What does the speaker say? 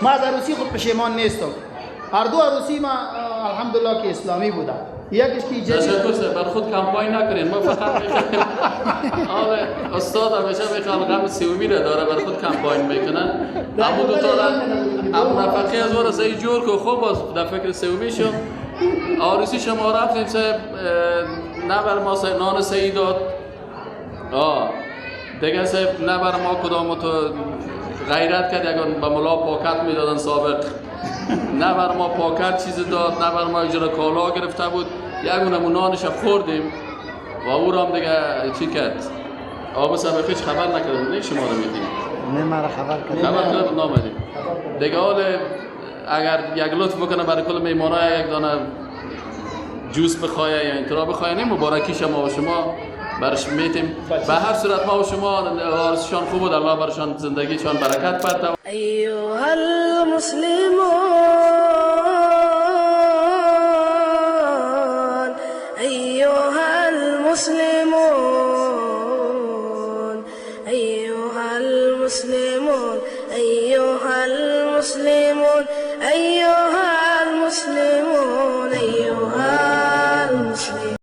ما از عروسی خود پشیمان نیستم. هر دو عروسی ما الحمدلله که اسلامی بوده. یکیش که جدید. تشکر صاحب، بر خود کمپاین نکنین، ما فقط میخوایم آره استاد همیشه میخوام غم سومی را داره، بر خود کمپاین میکنن. اما دو تا اما نفقه از ورا سعی جور کو خوب باز در فکر سومی شو. عروسی شما رفتیم صاحب، نه بر ما صاحب نان سعی داد، دیگه صاحب نه بر ما کدام تو غیرت کرد، یگان به ملا پاکت میدادن سابق، نه بر ما پاکت چیز داد، نه بر ما اجرا کالا گرفته بود، یگونه مو نانش خوردیم و او را هم دیگه چی کرد. آب صاحب هیچ خبر نکرد، نه شما رو میدیم، نه مرا خبر کرد، خبر کرد نامدیم دیگه. حال اگر یک لطف بکنه برای کل میمانای یک دانه جوس بخواه یا اینطورا بخواه، نه مبارکی شما و شما برش میتیم. به هر صورت ما و شما آرزوشان خوب بود، الله برشان زندگیشان برکت پرده. أيها المسلمون، أيها المسلمون، أيها المسلمون، أيها المسلمون، أيها المسلمون.